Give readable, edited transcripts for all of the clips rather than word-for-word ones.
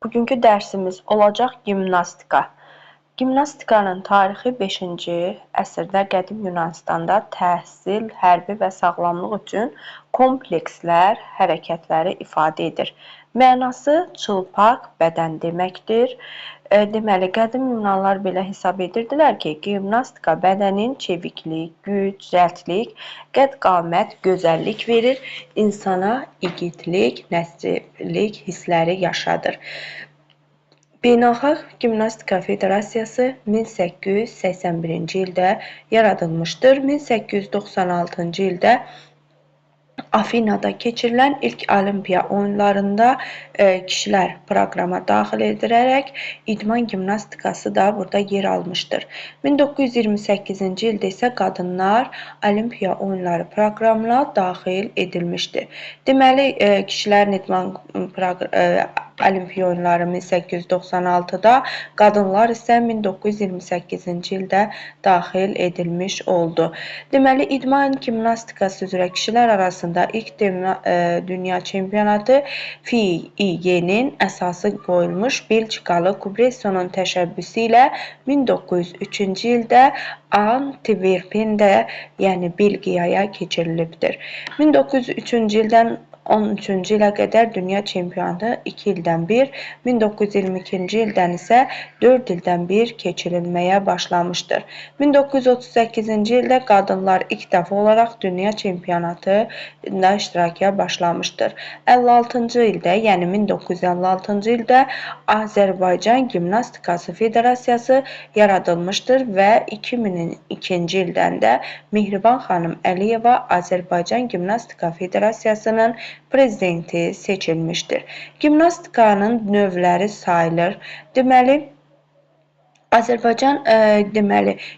Bugünkü dərsimiz olacaq gimnastika. Gimnastikanın tarixi 5-ci əsrdə qədim Yunanıstanda təhsil, hərbi və sağlamlıq üçün komplekslər, hərəkətləri ifadə edir. Mənası çılpaq bədən deməkdir. Deməli, qədim Yunanlar belə hesab edirdilər ki, gimnastika bədənin çeviklik, güc, zərtlik, qəd-qamət, gözəllik verir, insana igidlik, nəsiblik hissləri yaşadır. Beynəlxalq Gimnastika Federasiyası 1881-ci ildə yaradılmışdır. 1896-cı ildə Afinada keçirilən ilk Olimpiya oyunlarında kişilər proqrama daxil edilərək idman gimnastikası da burada yer almışdır. 1928-ci ildə isə qadınlar Olimpiya oyunları proqramına daxil edilmişdir. Deməli, kişilərin idman Olimpiya oyunları 1896-da, qadınlar isə 1928-ci ildə daxil edilmiş oldu. Deməli, idman gimnastikası üzrə kişilər arasında ilk dünya çempionatı FİG-nin əsası qoyulmuş Belçikalı Kubressonun təşəbbüsü ilə 1903-cü ildə Antwerpende, yəni Belgiyaya keçirilibdir. 1903-cü ildən 13-cü ilə qədər dünya çempionatı 2 ildən bir, 1922-ci ildən isə 4 ildən bir keçirilməyə başlamışdır. 1938-ci ildə qadınlar ilk dəfə olaraq dünya çempionatında iştiraka başlamışdır. 56-cı ildə, yəni 1956-cı ildə Azərbaycan Gimnastikası Federasiyası yaradılmışdır və 2002-ci ildən də Mehriban xanım Əliyeva Azərbaycan Gimnastika Federasiyasının prezidenti seçilmişdir. Gimnastikanın növləri sayılır. Deməli, Azərbaycan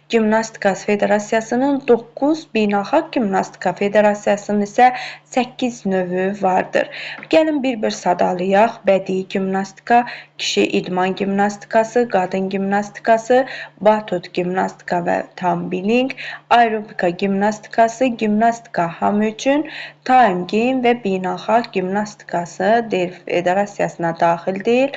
Gimnastikası Federasiyasının 9, Beynəlxalq Gimnastika Federasiyasının isə 8 növü vardır. Gəlin bir-bir sadalayaq. Bədii gimnastika, kişi idman gimnastikası, qadın gimnastikası, batut gimnastika və tambiling, aerobika gimnastikası, gimnastika hamı üçün, time game və Beynəlxalq Gimnastikası Federasiyasına daxil deyil,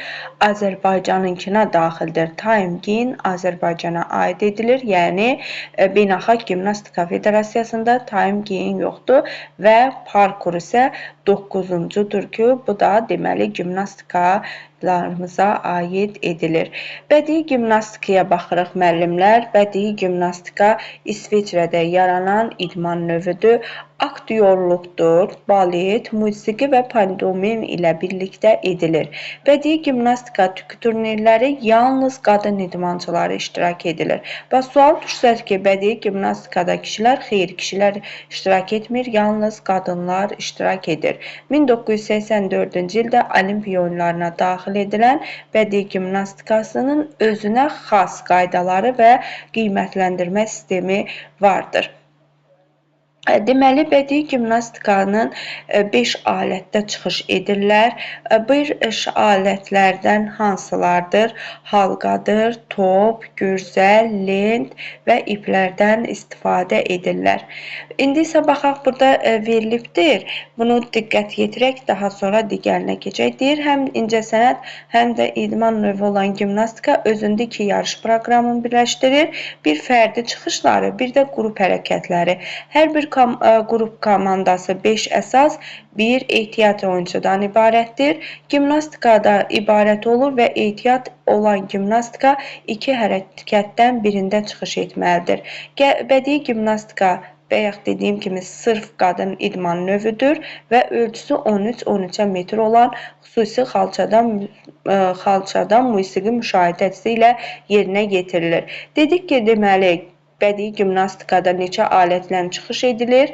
Azərbaycanınkına daxildir. Time game Azərbaycana aid edilir. Yəni Beynəlxalq Gimnastika Federasiyasında time game yoxdur və parkur isə 9-cudur ki, bu da deməli gimnastikalarımıza aid edilir. Bədii gimnastikaya baxırıq müəllimlər. Bədii gimnastika İsveçrədə yaranan idman növüdür. Aktyorluqdur, balet, musiqi və pantomim ilə birlikdə edilir. Bədii gimnastika turnirləri yalnız qadın idmançıları iştirak edilir. Və sual düşsə ki, bədii gimnastikada kişilər, xeyr, kişilər iştirak etmir, yalnız qadınlar iştirak edir. 1984-cü ildə Olimpiya oyunlarına daxil edilən bədii gimnastikasının özünə xas qaydaları və qiymətləndirmə sistemi vardır. Deməli, bədii gimnastikanın 5 alətdə çıxış edirlər. Bir alətlərdən hansılardır? Halqadır, top, gürzə, lent və iplərdən istifadə edirlər. İndi isə baxaq, burada verilibdir. Bunu diqqət yetirək, daha sonra digərinə keçək. Deyir, həm incəsənət, həm də idman növü olan gimnastika özündə iki yarış proqramını birləşdirir. Bir fərdi çıxışları, bir də qrup hərəkətləri. Hər bir qrup komandası 5 əsas, 1 ehtiyat oyuncudan ibarətdir. Gimnastikada ibarət olur və ehtiyat olan gimnastika 2 hərəkətdən birində çıxış etməlidir. Bədii gimnastika, bayaq dediyim kimi, sırf qadın idman növüdür və ölçüsü 13-13 metr olan xüsusi xalçadan musiqi müşahidəsi ilə yerinə yetirilir. Dedik ki, deməli, bədii gimnastikada neçə alətlə çıxış edilir?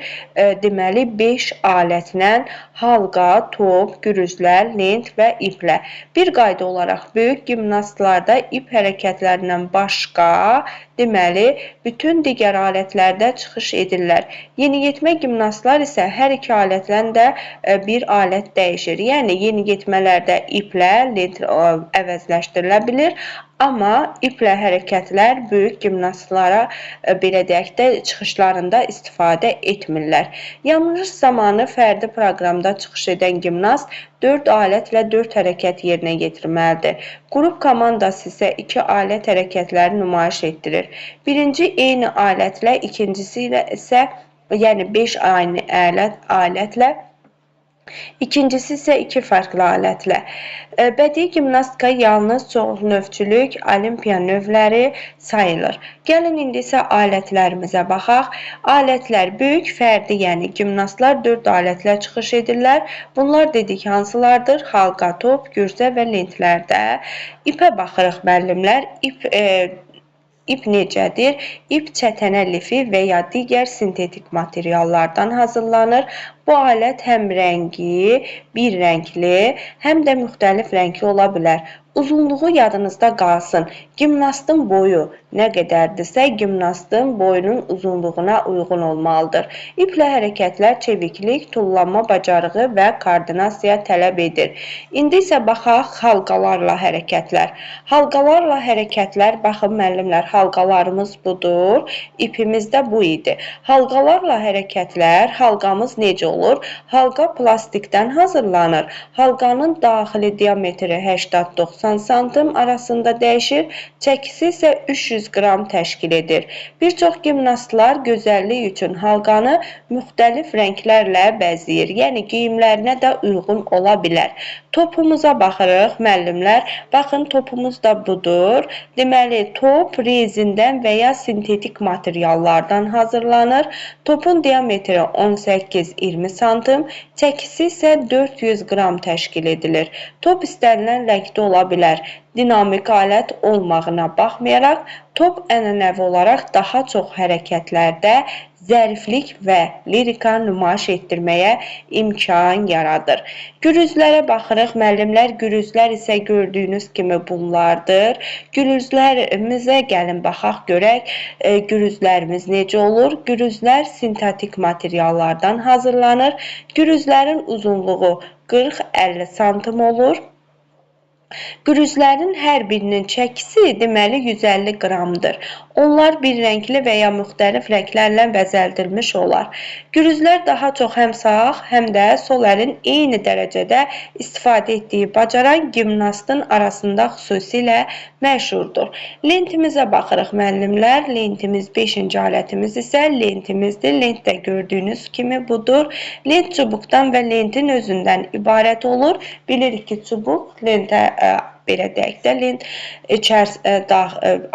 Deməli, 5 alətlə: halqa, top, gürüzlər, lent və iplə. Bir qayda olaraq böyük gimnastlarda ip hərəkətlərindən başqa, deməli, bütün digər alətlərdə çıxış edirlər. Yeniyetmə gimnastlar isə hər iki alətlə də bir alət dəyişir. Yəni, yeniyetmələrdə iplə lent əvəzləşdirilə bilir. Amma iplə hərəkətlər böyük gimnastlara belə deyək də çıxışlarında istifadə etmirlər. Yarış zamanı fərdi proqramda çıxış edən gimnast 4 alətlə 4 hərəkət yerinə yetirməlidir. Qrup komandası isə 2 alət hərəkətləri nümayiş etdirir. Birinci eyni alətlə, ikincisi ilə isə, yəni 5 aynı alətlə, İkincisi isə 2 fərqli alətlə. Bədii gimnastika yalnız çoxnövçülük olimpiya növləri sayılır. Gəlin indi isə alətlərimizə baxaq. Alətlər böyük fərdi, yəni gimnastlar 4 alətlə çıxış edirlər. Bunlar dedik hansılardır? Halqa, top, gürzə və lentlərdə. İpə baxırıq müəllimlər. İp necədir? İp çətənə lifi və ya digər sintetik materiallardan hazırlanır. Bu alət həm rəngi, bir rəngli, həm də müxtəlif rəngli ola bilər. Uzunluğu yadınızda qalsın. Gimnastın boyu nə qədərdirsə, gimnastın boyunun uzunluğuna uyğun olmalıdır. İplə hərəkətlər çeviklik, tullanma bacarığı və koordinasiya tələb edir. İndi isə baxaq halqalarla hərəkətlər. Halqalarla hərəkətlər, baxın müəllimlər, halqalarımız budur, ipimiz də bu idi. Halqalarla hərəkətlər, halqamız necə olur? Halqa plastikdən hazırlanır. Halqanın daxili diametri 80-90 santim arasında dəyişir, çəkisi isə 300 qram təşkil edir. Bir çox gimnastlar gözəllik üçün halqanı müxtəlif rənglərlə bəzəyir, yəni geyimlərinə də uyğun ola bilər. Topumuza baxırıq müəllimlər. Baxın, topumuz da budur. Deməli, top rezindən və ya sintetik materiallardan hazırlanır. Topun diametri 18-20 santim, çəkisi isə 400 qram təşkil edilir. Top istənilən rəngdə ola bilər. Dinamik alət olmağına baxmayaraq, top ənənəvi olaraq daha çox hərəkətlərdə zəriflik və lirika nümayiş etdirməyə imkan yaradır. Gürüzlərə baxırıq müəllimlər. Gürüzlər isə gördüyünüz kimi bunlardır. Gürüzlərimizə gəlin baxaq görək gürüzlərimiz necə olur. Gürüzlər sintetik materiallardan hazırlanır. Gürüzlərin uzunluğu 40-50 santim olur. Gürüzlərin hər birinin çəkisi deməli 150 qramdır. Onlar bir rəngli və ya müxtəlif rənglərlə bəzəldilmiş olar. Gürüzlər daha çox həm sağ, həm də sol əlin eyni dərəcədə istifadə etdiyi bacaran gimnastın arasında xüsusilə məşhurdur. Lentimizə baxırıq müəllimlər. Lentimiz 5-ci alətimiz isə lentimizdir. Lent də gördüyünüz kimi budur. Lent çubuqdan və lentin özündən ibarət olur. Bilirik ki, çubuq lentə belə deyək də, lent içərisində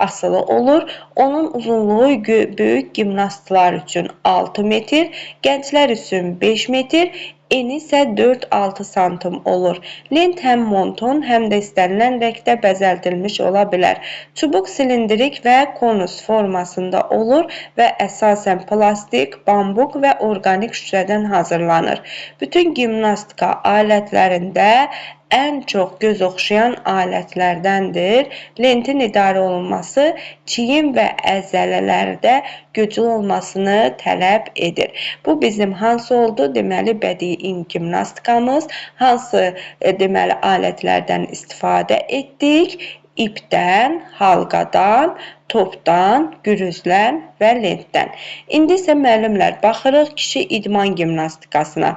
asılı olur. Onun uzunluğu böyük gimnastlar üçün 6 metr, gənclər üçün 5 metr, eni isə 4-6 santim olur. Lent həm monton, həm də istənilən rəngdə bəzəldilmiş ola bilər. Çubuq silindirik və konus formasında olur və əsasən plastik, bambuq və orqanik şüşədən hazırlanır. Bütün gimnastika alətlərində ən çox göz oxşayan alətlərdəndir. Lentin idarə olunması çiyin və əzələlərdə güclü olmasını tələb edir. Bu bizim hansı oldu? Deməli, bədii gimnastikamız. Hansı deməli alətlərdən istifadə etdik? İpdən, halqadan, topdan, gürüzdən və lentdən. İndi isə müəllimlər baxırıq kişi idman gimnastikasına.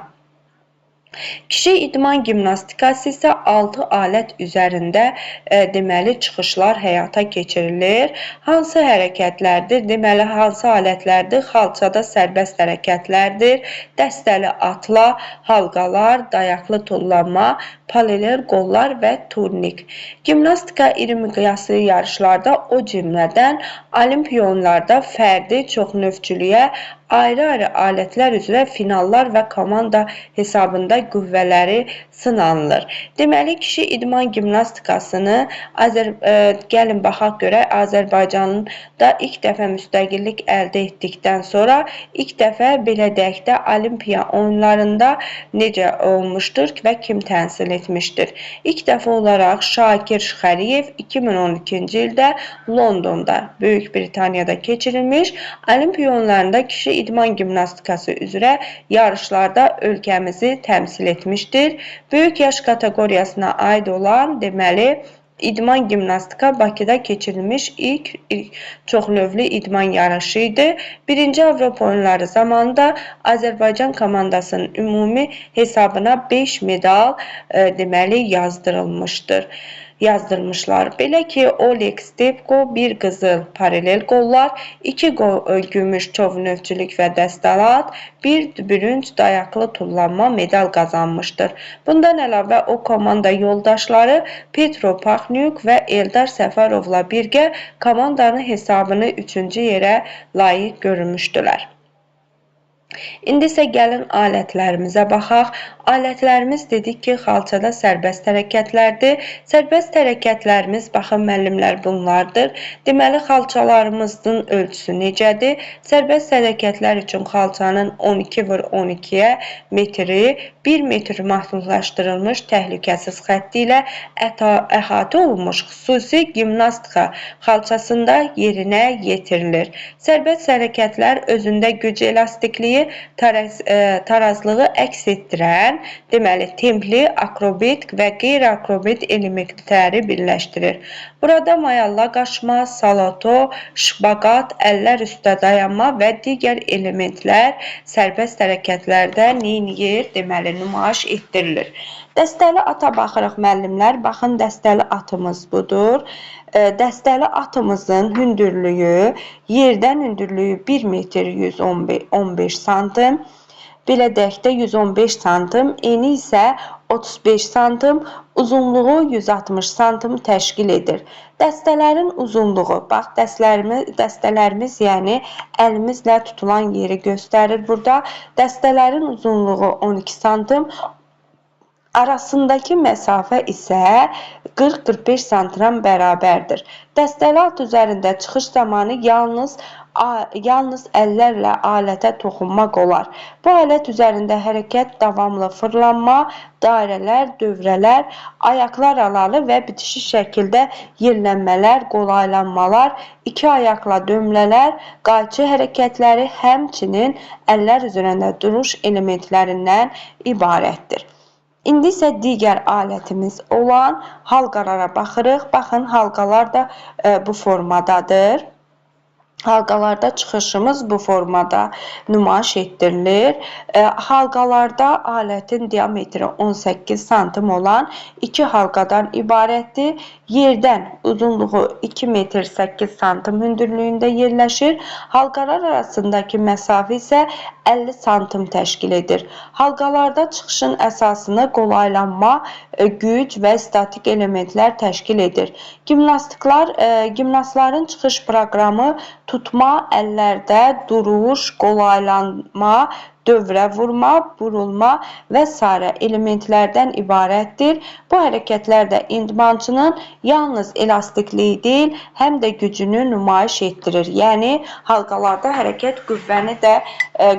Kişi idman gimnastikası isə 6 alət üzərində deməli çıxışlar həyata keçirilir. Hansı hərəkətlərdir? Deməli, hansı alətlərdir? Xalçada sərbəst hərəkətlərdir. Dəstəli atla, halqalar, dayaqlı tullanma, paleler, qollar və turnik. Gimnastika iri miqyaslı yarışlarda, o cümlədən olimpiya oyunlarda fərdi çoxnövçülüyə ayrı-ayrı alətlər üzrə finallar və komanda hesabında qüvvələri sınanılır. Deməli, kişi idman gimnastikasını gəlin baxaq görək, Azərbaycanda ilk dəfə müstəqillik əldə etdikdən sonra ilk dəfə belə deyək də olimpiya oyunlarında necə olmuşdur və kim təmsil etmişdir? İlk dəfə olaraq Şakir Şıxəliyev 2012-ci ildə Londonda, Böyük Britaniyada keçirilmiş olimpiya oyunlarında kişi idman gimnastikası üzrə yarışlarda ölkəmizi təmsil etmişdir. Böyük yaş kateqoriyasına aid olan, deməli, İdman gimnastika Bakıda keçirilmiş ilk çoxnövlü idman yarışı idi. Birinci Avropa oyunları zamanında Azərbaycan komandasının ümumi hesabına 5 medal deməli yazdırılmışdır. Yazdırmışlar. Belə ki, Oleg Stepko 1 qızıl paralel qollar, 2 gümüş çoxnövçülük və dəstəlat, 1 bürünc dayaqlı tullanma medal qazanmışdır. Bundan əlavə o komanda yoldaşları Petro Paxnyuk və Eldar Səfərovla birgə komandanın hesabını 3-cü yerə layiq görülmüşdülər. İndi isə gəlin alətlərimizə baxaq. Alətlərimiz dedik ki, xalçada sərbəst hərəkətlərdir. Sərbəst hərəkətlərimiz, baxın müəllimlər, bunlardır. Deməli, xalçalarımızın ölçüsü necədir? Sərbəst hərəkətlər üçün xalçanın 12 vur 12-yə metri 1 metr məhdudlaşdırılmış təhlükəsiz xətti ilə əhatə olunmuş xüsusi gimnastika xalçasında yerinə yetirilir. Sərbəst hərəkətlər özündə güc elastikliyi, tarazlığı əks etdirən, deməli, templi, akrobit və qeyri-akrobit elementləri birləşdirir. Burada mayalla qaçma, salato, şpaqat, əllər üstə dayanma və digər elementlər sərbəst hərəkətlərdə neyniyir? Deməli, nümayiş etdirilir. Dəstəli ata baxırıq müəllimlər. Baxın, dəstəli atımız budur. Dəstəli atımızın hündürlüyü, yerdən hündürlüyü 1 metr 115 santim. Belə deyək də 115 santim, eni isə 35 santim, uzunluğu 160 santim təşkil edir. Dəstələrin uzunluğu, bax dəstələrimiz, yəni əlimizlə tutulan yeri göstərir burada. Dəstələrin uzunluğu 12 santim, arasındakı məsafə isə 40-45 santimə bərabərdir. Dəstəli at üzərində çıxış zamanı yalnız əllərlə alətə toxunmaq olar. Bu alət üzərində hərəkət davamlı fırlanma, dairələr, dövrələr, ayaqlar alalı və bitişik şəkildə yerlənmələr, qolaylanmalar, iki ayaqla dönmələr, qayçı hərəkətləri, həmçinin əllər üzərində duruş elementlərindən ibarətdir. İndi isə digər alətimiz olan halqalara baxırıq. Baxın, halqalar da bu formadadır. Halqalarda çıxışımız bu formada nümayiş etdirilir. Halqalarda alətin diametri 18 santim olan iki halqadan ibarətdir. Yerdən uzunluğu 2 metr 8 santim hündürlüyündə yerləşir. Halqalar arasındakı məsafə isə 50 santim təşkil edir. Halqalarda çıxışın əsasını qolaylanma, güc və statik elementlər təşkil edir. Gimnastların çıxış proqramı tutma, əllərdə duruş, qolaylanma, dövrə vurma, burulma və sairə elementlərdən ibarətdir. Bu hərəkətlər də idmançının yalnız elastikliyi deyil, həm də gücünü nümayiş etdirir. Yəni halqalarda hərəkət qüvvəni də,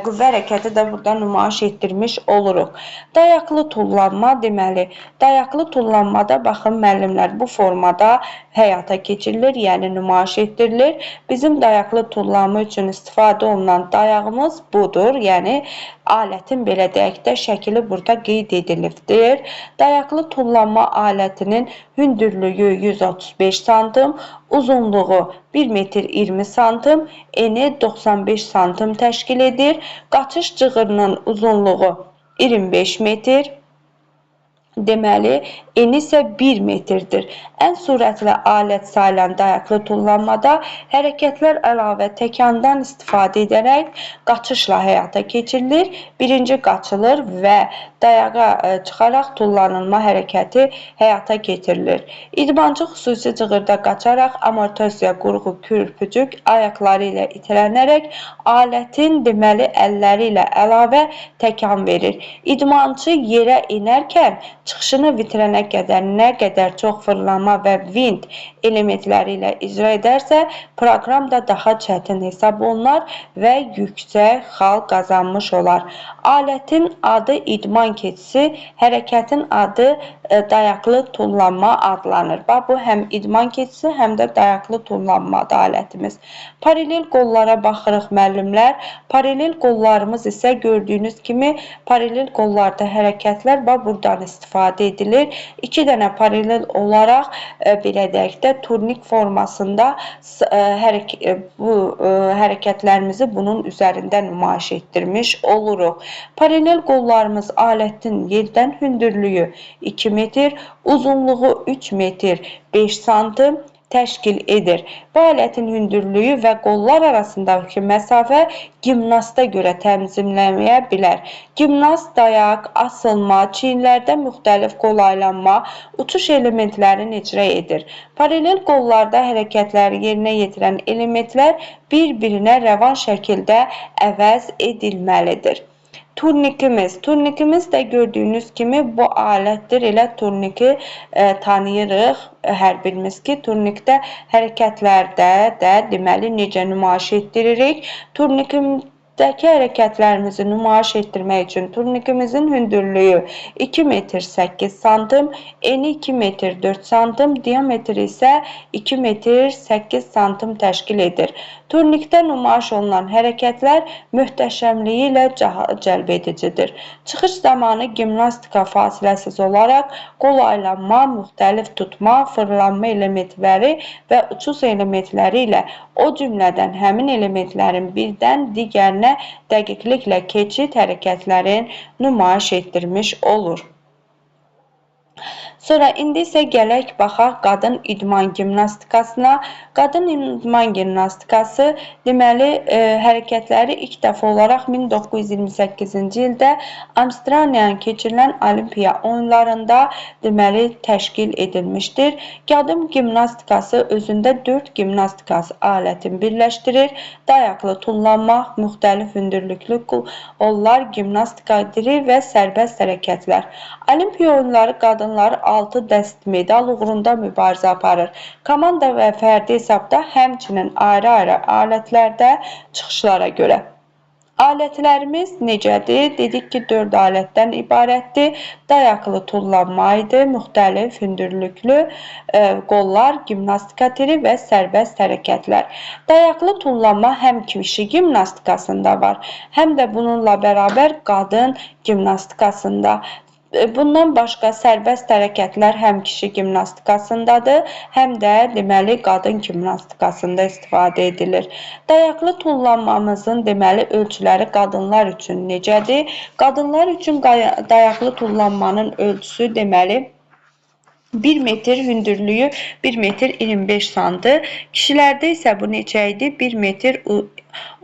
qüvvə hərəkəti də burada nümayiş etdirmiş oluruq. Dayaqlı tullanma, deməli, dayaqlı tullanmada baxın müəllimlər bu formada həyata keçirilir, yəni nümayiş etdirilir. Bizim dayaqlı tullanma üçün istifadə olunan dayağımız budur, yəni alətin belə deyək də şəkili burada qeyd edilibdir. Dayaqlı tullanma alətinin hündürlüyü 135 santim, uzunluğu 1 metr 20 santim, eni 95 santim təşkil edir. Qaçış cığırının uzunluğu 25 metr. Deməli, eni isə 1 metrdir. Ən sürətli alət sayılan dayaqlı tullanmada hərəkətlər əlavə təkandan istifadə edərək qaçışla həyata keçirilir. Birinci qaçılır və dayağa çıxaraq tullanılma hərəkəti həyata keçirilir. İdmançı xüsusi cığırda qaçaraq amortosiya, qurğu, kürpücük ayaqları ilə itilənərək alətin deməli əlləri ilə əlavə təkan verir. İdmançı yerə enərkən çıxışını bitirənə qədər nə qədər çox fırlanma və vint elementləri ilə icra edərsə, proqram da daha çətin hesab olunar və yüksək xal qazanmış olar. Alətin adı idman keçisi, hərəkətin adı dayaqlı tullanma adlanır. Bax, bu həm idman keçisi, həm də dayaqlı tullanmadır alətimiz. Paralel qollara baxırıq müəllimlər. Paralel qollarımız isə gördüyünüz kimi paralel qollarda hərəkətlər bax buradan istifadə edilir. 2 dənə paralel olaraq belə deyək də turnik formasında bu hərəkətlərimizi bunun üzərində nümayiş etdirmiş oluruq. Paralel qollarımız alətin yerdən hündürlüyü 2 metr, uzunluğu 3 metr 5 santim təşkil edir. Bu alətin hündürlüyü və qollar arasındakı məsafə gimnasta görə tənzimləməyə bilər. Gimnast dayaq, asılma, çiyinlərdə müxtəlif qolaylanma, uçuş elementlərini icra edir. Paralel qollarda hərəkətləri yerinə yetirən elementlər bir-birinə rəvan şəkildə əvəz edilməlidir. Turnikimiz. Turnikimiz də gördüyünüz kimi bu alətdir. Elə turniki tanıyırıq hər birimiz ki, turnikdə hərəkətlərdə də deməli necə nümayiş etdiririk. Turnikimizdəki hərəkətlərimizi nümayiş etdirmək üçün turnikimizin hündürlüyü 2 metr 8 santim, eni 2 metr 4 santim, diametri isə 2 metr 8 santim təşkil edir. Turnikdə nümayiş olunan hərəkətlər möhtəşəmliyi ilə cəlb edicidir. Çıxış zamanı gimnastika fasiləsiz olaraq qolaylanma, müxtəlif tutma, fırlanma elementləri və uçuş elementləri ilə o cümlədən həmin elementlərin birdən digərinə dəqiqliklə keçid hərəkətlərin nümayiş etdirmiş olur. Sonra indi isə gələk baxaq qadın idman gimnastikasına. Qadın idman gimnastikası deməli hərəkətləri ilk dəfə olaraq 1928-ci ildə Amsterdamda keçirilən Olimpiya oyunlarında deməli təşkil edilmişdir. Qadın gimnastikası özündə 4 gimnastikası alətini birləşdirir. Dayaqlı tullanmaq, müxtəlif hündürlüklü qollar, gimnastika diri və sərbəst hərəkətlər. Olimpiya oyunları qadınlar 6 dəst medal uğrunda mübarizə aparır. Komanda və fərdi hesabda, həmçinin ayrı-ayrı alətlərdə çıxışlara görə. Alətlərimiz necədir? Dedik ki, 4 alətdən ibarətdir. Dayaqlı tullanma idi, müxtəlif hündürlüklü qollar, gimnastika tiri və sərbəst hərəkətlər. Dayaqlı tullanma həm kişi gimnastikasında var, həm də bununla bərabər qadın gimnastikasında. Bundan başqa sərbəst hərəkətlər həm kişi gimnastikasındadır, həm də deməli qadın gimnastikasında istifadə edilir. Dayaqlı tullanmamızın deməli ölçüləri qadınlar üçün necədir? Qadınlar üçün dayaqlı tullanmanın ölçüsü deməli 1 metr hündürlüyü 1 metr 25 santim. Kişilərdə isə bu neçə idi? 1 metr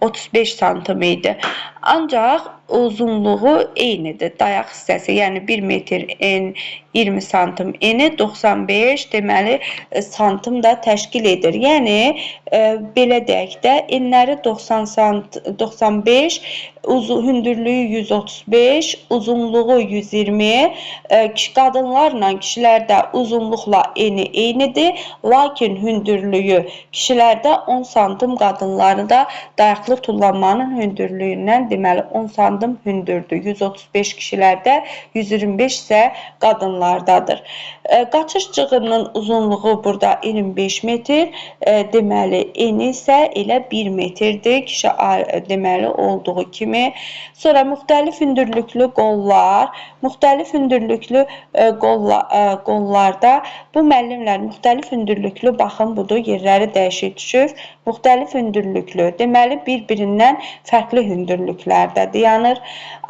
35 santim idi. Ancaq uzunluğu eynidir. Dayaq hissəsi, yəni 1 metr en 20 santim eni 95 deməli santim da təşkil edir. Yəni belə deyək də enləri 95, hündürlüyü 135, uzunluğu 120. Qadınlarla kişilərdə uzunluqla eni eynidir, lakin hündürlüyü kişilərdə 10 santim, qadınlarda dayaqlı tullanmanın hündürlüyündən deməli 10 santim hündürdür. 135 kişilərdə, 125 isə qadınlardadır. Qaçış cığırının uzunluğu burada 25 metr, deməli eni isə elə 1 metrdir. Kişi deməli olduğu kimi. Sonra müxtəlif hündürlüklü qollar, müxtəlif hündürlüklü qollarda bu müəllimlər müxtəlif hündürlüklü, baxın budur, yerləri dəyişik düşür. Müxtəlif hündürlüklü, deməli bir-birindən fərqli hündürlüklərdə dayanır.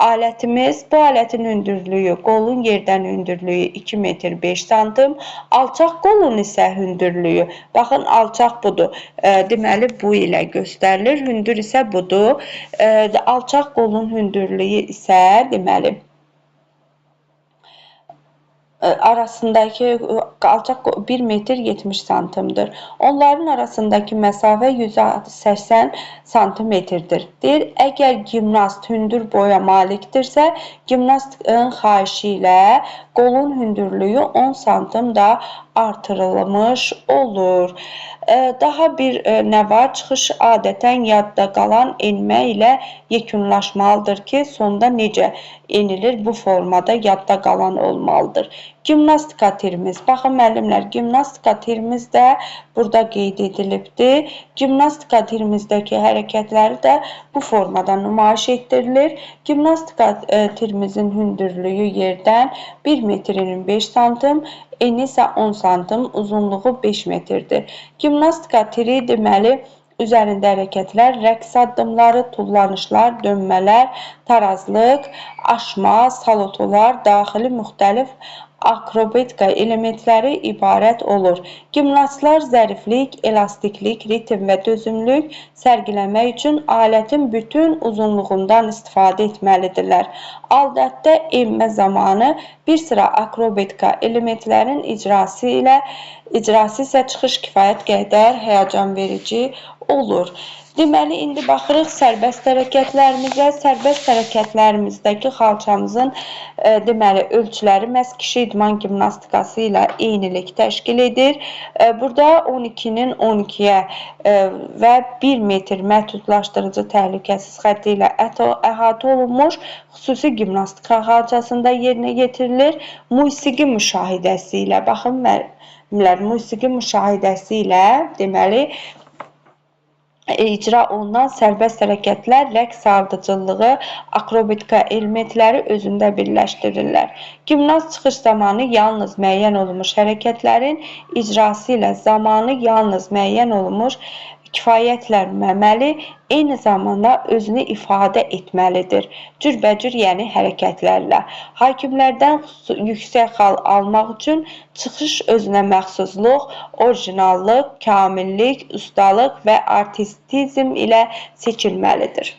Alətimiz, bu alətin hündürlüyü, qolun yerdən hündürlüyü 2 metr 5 santim, alçaq qolun isə hündürlüyü, baxın alçaq budur, deməli bu ilə göstərilir, hündür isə budur. Alçaq qolun hündürlüyü isə deməli arasındakı alçaq 1 metr 70 santimdir. Onların arasındakı məsafə 180 santimetrdir. Deyir, əgər gimnast hündür boya malikdirsə, gimnastın xahişi ilə qolun hündürlüyü 10 santim da artırılmış olur. Daha bir nə var? Çıxış adətən yadda qalan enmə ilə yekunlaşmalıdır ki, sonda necə enilir bu formada yadda qalan olmalıdır. Gimnastika tirimiz. Baxın müəllimlər, gimnastika tirimiz də burada qeyd edilibdir. Gimnastika tirimizdəki hərəkətləri də bu formada nümayiş etdirilir. Gimnastika tirimizin hündürlüyü yerdən 1 metr 25 santim, eni isə 10 santim, uzunluğu 5 metrdir. Gimnastika tiri deməli üzərində hərəkətlər, rəqs addımları, tullanışlar, dönmələr, tarazlıq, aşma, salotolar, daxili müxtəlif akrobatika elementləri ibarət olur. Gimnastlar zəriflik, elastiklik, ritm və dözümlülük sərgiləmək üçün alətin bütün uzunluğundan istifadə etməlidirlər. Alətdə enmə zamanı bir sıra akrobatika elementlərin icrası isə çıxış kifayət qədər həyəcanverici olur. Deməli, indi baxırıq sərbəst hərəkətlərimizə. Sərbəst hərəkətlərimizdəki xalçamızın deməli, ölçüləri məhz kişi idman gimnastikası ilə eynilik təşkil edir. Burada 12-nin 12-yə və 1 metr məhdudlaşdırıcı təhlükəsiz xətti ilə əhatə olunmuş xüsusi gimnastika xalçasında yerinə yetirilir. Musiqi müşahidəsi ilə, baxın müəllimlər, musiqi müşahidəsi ilə deməli, icra olunan sərbəst hərəkətlər, rəqs ardıcıllığı, akrobatika elementləri özündə birləşdirirlər. Gimnast çıxış zamanı yalnız müəyyən olunmuş hərəkətlərin icrası ilə zamanı yalnız müəyyən olunmuş kifayətlənməməli, eyni zamanda özünü ifadə etməlidir. Cürbəcür, yəni hərəkətlərlə. Hakimlərdən yüksək xal almaq üçün çıxış özünə məxsusluq, orijinallıq, kamillik, ustalıq və artistizm ilə seçilməlidir.